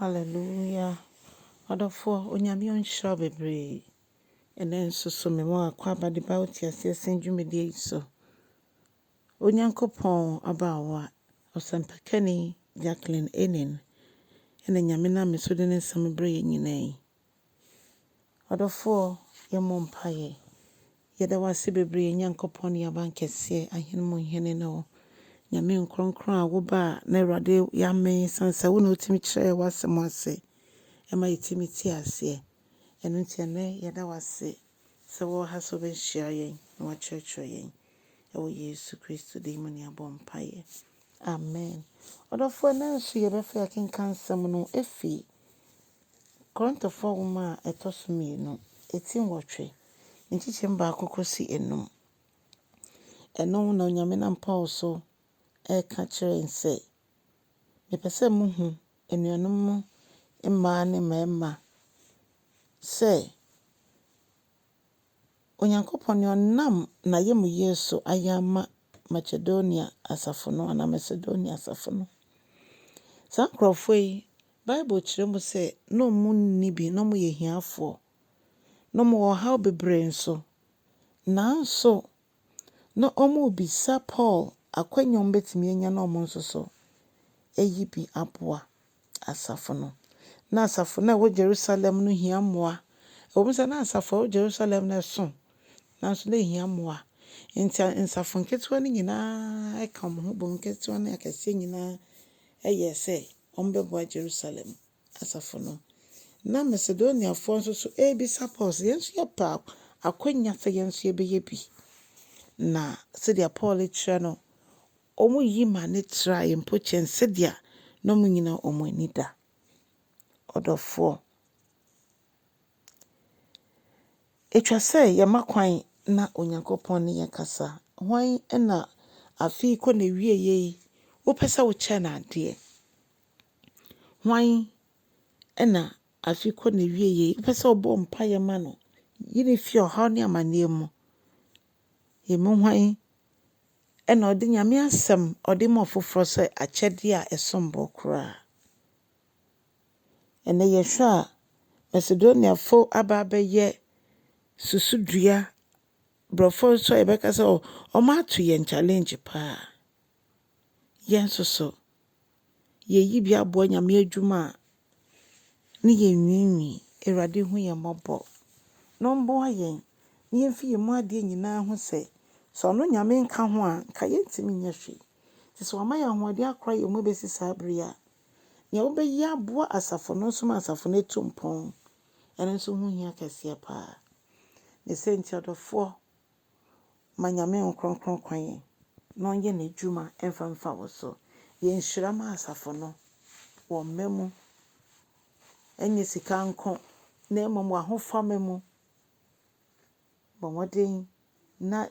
Hallelujah. Ɔdɔfoɔ, Onyame ɔnhyira wo bebree. Ɛnɛ nso so me mu akɔ aba de ba wo te aseɛ sen dwumadie yi so. Onyankopɔn abaawa, ɔsɛmpakani Jacqueline Enin, ɛna Nyame nam me so de ne nsɛm brɛ yɛn nyinaa yi. Ɔdɔfoɔ, yɛmmɔ mpaeɛ. Yɛda wo ase bebree Nyankopɔn ne yɛn kɛseɛ, ahene mu hene ne wo. Nyame nkronkron a woba a na Awurade yɛamee sane sɛ wo na wotumi kyerɛ w'asɛm ase ɛma yɛtumi te aseɛ. Ɛno nti ɛnnɛ yɛda wo ase sɛ wɔwɔ ha sɛ wobɛhyia yɛn na wakyerɛkyerɛ yɛn. Ɛwɔ Yesu Kristo din mu ne yɛabɔ mpaeɛ. Amen. Ɔdɔfoɔ, ɛnnɛ nso yɛbɛfa yɛakenka nsɛm no efi Korintofoɔ nwoma a ɛtɔ so 2, eti 8, nkyekyɛm 1 kɔsi 5. Ɛno na Onyame nam Paul so ɛreka kyerɛ yɛn sɛ, mepɛ sɛ muhu anuanom mmaa ne mmarima sɛ Onyankopɔn nea ɔnam n'ayamyie so ayɛ ama Macedonia asafo no anaa Macedonia asafo no. Saa nkurɔfoɔ yi, Bible kyerɛ mu sɛ na wɔn nni bi, na wɔyɛ hiafoɔ. Na wɔwɔ ɔhaw bebree nso. Nanso, na wɔrebisa Paul akwannya a wɔbɛtumi anya na wɔn nso so ayi bi aboa asafo no. Na asafo no a ɛwɔ Jerusalem no hia mmoa. Ɛwɔ mu sɛ na asafo a ɛwɔ Jerusalem no ɛso, nanso na ehia mmoa. Nti nsafo nketewa no nyinaa ka wɔn ho bom, nketewa ne akɛseɛ nyinaa ɛyɛ sɛ wɔbɛboa Jerusalem asafo no. Na Macedoniafoɔ nso so ɛrebisa Paul sɛ yɛn nso yɛpɛ akwannya sɛ yɛn nso yɛbɛyɛ bi. Na sɛdeɛ Paul kyerɛ no, wɔyi ma ne tra mpo kyɛn sɛdeɛ na wɔn nyinaa wɔn ani da. Ɔdɔfoɔ, etwa sɛ yɛma kwan na Onyankopɔn ne yɛn kasa. Hwan na afe yi kɔ n'awieeɛ yi, wopɛ sɛ wokyɛ no adeɛ? Hwan na afe kɔ n'awieeɛ yi, wopɛ sɛ wobɔ mpaeɛ ma no, yi no fi ɔhaw ne amanneɛ mu? Yɛn mu hwan ɛna ɔde Nyame asɛm ɔde ma ɔfoforɔ sɛ akyɛdeɛ a ɛsom bo koraa? Ɛnnɛ yɛhwɛ a, Macedoniafo aba abɛyɛ susudua. Borɔfo nso a yɛbɛka sɛ wɔn ato yɛn challenge paa. Yɛn nso so, yɛyi bi aboa Nyame adwuma a, ne yɛnwiinwii. Awurade hu yɛn mmɔbɔ na ɔmmoa yɛn na yɛmfi yɛn mu adeɛ nyinaa ho sɛ, sɛ ɔno Nyame nka ho a, nka yɛntumi nyɛ hwee. Nti sɛ wama yɛn ahoɔden akora yɛn mu bɛsi saa bere yi a, nea wobɛyi aboa asafo no nso ma asafo no atu mpɔn, ɛno nso ho hia kɛseɛ paa. Ne sɛ nti ɔdɔfoɔ, ma Nyame Honhom Kronkron kwan na ɔnyɛ n'adwuma ɛmfa mfa wo so. Yɛnhyira ma asafo no wɔ mma mu, ɛnyɛ sika nko, na mmom w'ahofama mu. Bɔ mmɔden na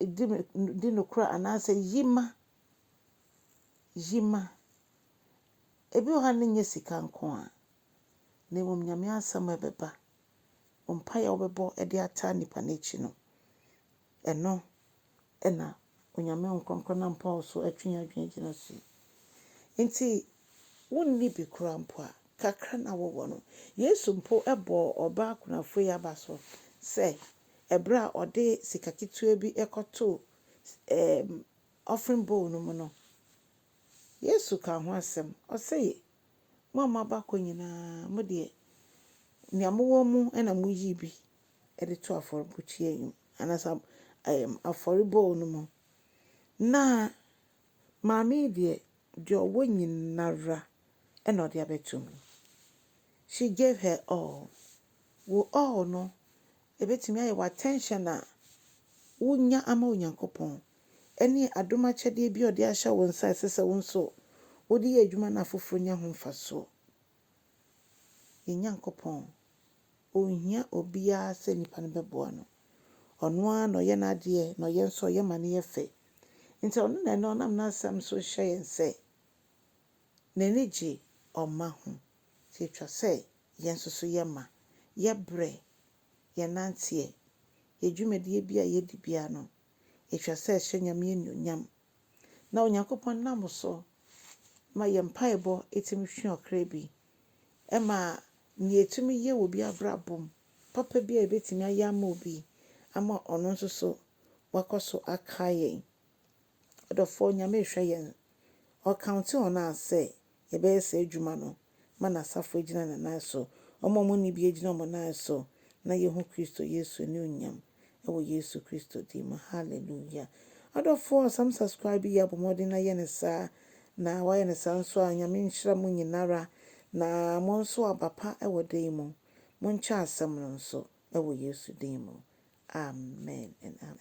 di nokorɛ anaasɛ yi ma, yi ma. Ebi wɔ hɔ a ne nyɛ sika nko a, na mmom Nyame asɛm a ɛbɛba, mpaeɛ a wobɛbɔ de ataa nipa n'akyi no, ɛno ɛna Onyame Honhom Kronkron nam Paul so atwe yɛn adwene gyina so yi. Nti, wonni bi koraa mpo a, kakra na wowɔ no. Yesu mpo bɔɔ ɔbaa kunafoɔ yi aba so sɛ ɛberɛ a ɔde sika ketewa bi kɔtoo offering bowl no mu no, Yesu ka ho asɛm. Ɔse, mo a moaba kɔ nyinaa, mo deɛ, nea mowɔ mu na moyii bi de to afɔrebukyia yi mu anaasɛ afɔre bowl no mu. Na maame yi deɛ, deɛ ɔwɔ nyinara ɛna ɔde abɛto mu. She gave her all. Wo all no, ebetumi ayɛ w'attention a wonya ama Onyankopɔn ɛne adom akyɛdeɛ bi a ɔde ahyɛ wo nsa a ɛsɛ sɛ wo nso wode yɛ adwuma na afoforɔ nya ho mfasoɔ. Yɛn Nyankopɔn, ɔnhia obiara sɛ nipa no bɛboa no. Ɔno ara na ɔyɛ n'adeɛ na ɔyɛ nso ɔyɛ ma no yɛ fɛ. Nti ɔno na ɛno ɔnam n'asɛm so hyɛ yɛn sɛ n'ani gye ɔma ho. Nti etwa sɛ yɛn nso so yɛma, yɛbrɛ, yɛnanteɛ, yɛn dwumadie bi a yɛdi biara no, etwa sɛ ɛhyɛ Nyame anuonyam. Na Onyankopɔn nam so ma yɛn mpaebɔ etumi twe ɔkra bi ma nea ɛtumi yɛ wɔ obi abrabɔ mu, papa bi a yɛbɛtumi ayɛ ama obi ama ɔno nso so wakɔ so akae yɛn. Ɔdɔfoɔ, Nyame rehwɛ yɛn. Ɔcount on us sɛ yɛbɛyɛ saa adwuma no ma n'asafo agyina ne nan so. Wɔn a wɔnni bi agyina wɔn nan so na yɛhu Kristo Yesu animuonyam wɔ Yesu Kristo din mu. Hallelujah. Adɔfoɔ, sam subscribe yi abɔ mmɔden na yɛ ne saa na wayɛ ne saa nso a Nyame nhyira mo nyinara na mo nso aba pa wɔ dan mu. Monkyɛ asɛm no nso wɔ Yesu din mu. Amen and amen.